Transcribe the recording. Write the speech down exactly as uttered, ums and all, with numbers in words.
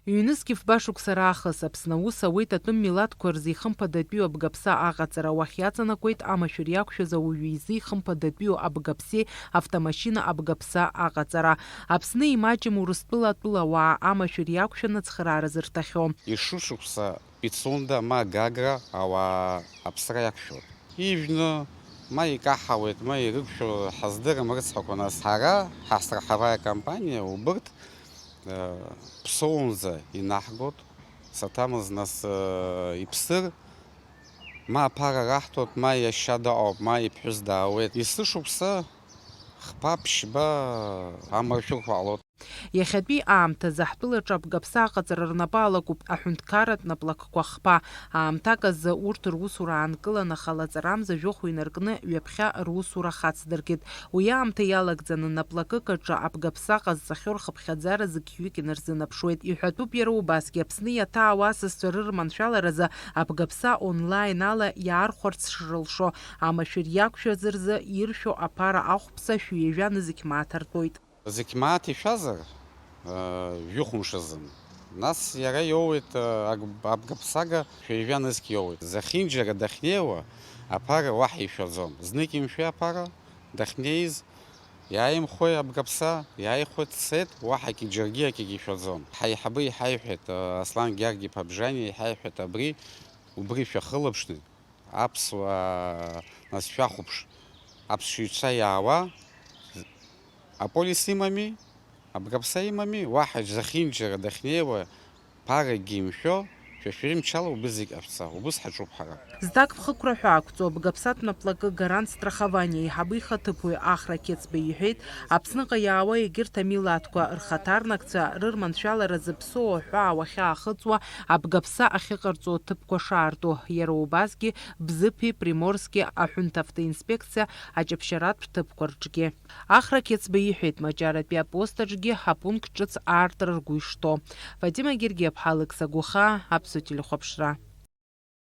Ҩнызқь фба шықәса раахыс Аԥсны аус ауеит атәым милаҭқәа рзы ихымԥадатәиу абгаԥса аҟаҵара, уахь иаҵанакуеит амашәыр иақәшәаз ауаҩы изы ихымԥадатәиу абгаԥсеи автомашьына абгаԥса аҟаҵара. Аԥсны имаҷым Урыстәыла атәылауаа амашәыр иақәшәаны ацхыраара зырҭахьоу. Ишышықәса Пицунда ма Гагра ауаа аԥсра иақәшәоит. Ижәны, ма икаҳауеит, ма ирықәшәо ҳаздырам рыцҳақәа, нас ҳара, ҳа страховая компания, убырҭ, э, ԥсоунӡа инаҳгоит, саҭамыз, нас, э, иԥсыр, ма аԥара раҳҭоит, ма иашьа дыҟоуп, ма иԥҳәыс даауеит. Есышықәса хԥа-ԥшьба амаршәырқәа ҟалоит. Иахьатәи аамҭазы ҳтәылаҿы абгаԥса аҟаҵара рнапы алакуп аҳәынҭқарратә наплакқәа хԥа. Аамҭак азы урҭ русура аанкыланы, халаҵарамза жәохә инаркны ҩаԥхьа русура хацдыркит. Уи аамҭа иалагӡаны наплакык аҿы абгаԥса ҟазҵахьоу рхыԥхьаӡара зқьҩык инарзынаԥшуеит. Иҳәатәуп иара убасгьы Аԥсны иаҭаау асасцәа рырманшәаларазы абгаԥса онлайн ала иаархәарц шрылшо, амашәыр иақәшәаз рзы иршәо аԥара ахәԥса шәи ҩажәа нызқь мааҭ артәоит. Зықь мааҭ ишәазар, э, жәохә мш азын. Нас иара иоуеит, э, аг-, абгаԥсага шәи ҩажәа нызқь иоуеит. Зехьынџьара дахьнеиуа аԥара уаҳа ишәаӡом. Знык имшәеи аԥара, дахьнеиз, иааимхәеи абгаԥса, иааихәеит, дцеит, уаҳагьы џьаргьы акгьы ишәаӡом. Ҳаиҳабы иҳаиҳәеит, э, Аслан Гьаргь-иԥа Бжаниа иҳаиҳәеит абри, убри шәахылаԥшны, аԥсуаа, нас шәахәаԥш, аԥсшьаҩцәа иаауа, аполис имами, абгаԥса имами, уаҳа зехьынџьара дахьнеиуа, ԥаракгьы имшәо, шәа шәымчала убыс зегь ҟашәҵа, убыс ҳаҿуп ҳара. Зҭакԥхықәра ҳәа ақәҵоу абгаԥсатә наплакы Гарант страхование аиҳабы ихаҭыԥуаҩ Ахра Қьецба иҳәеит, Аԥсныҟа иаауа егьырҭ амилаҭқәа рхаҭарнакцәа рырманшәаларазы Ԥсоу аҳәаа уахьаахыҵуа абгаԥса ахьыҟарҵо аҭыԥқәа шаарту, иара убасгьы Бзыԥи Приморски аҳәынҭавтоинспекциа аҷаԥшьаратә ҭыԥқәа рҿгьы. Ахра Қьецба иҳәеит, Маҷаратәи апост аҿгьы апункт ҿыц аартра ргәы ишҭоу. Фатима Гергиаԥҳа, Алықьса Гәыхаа, Аԥсуа телехәаԥшра.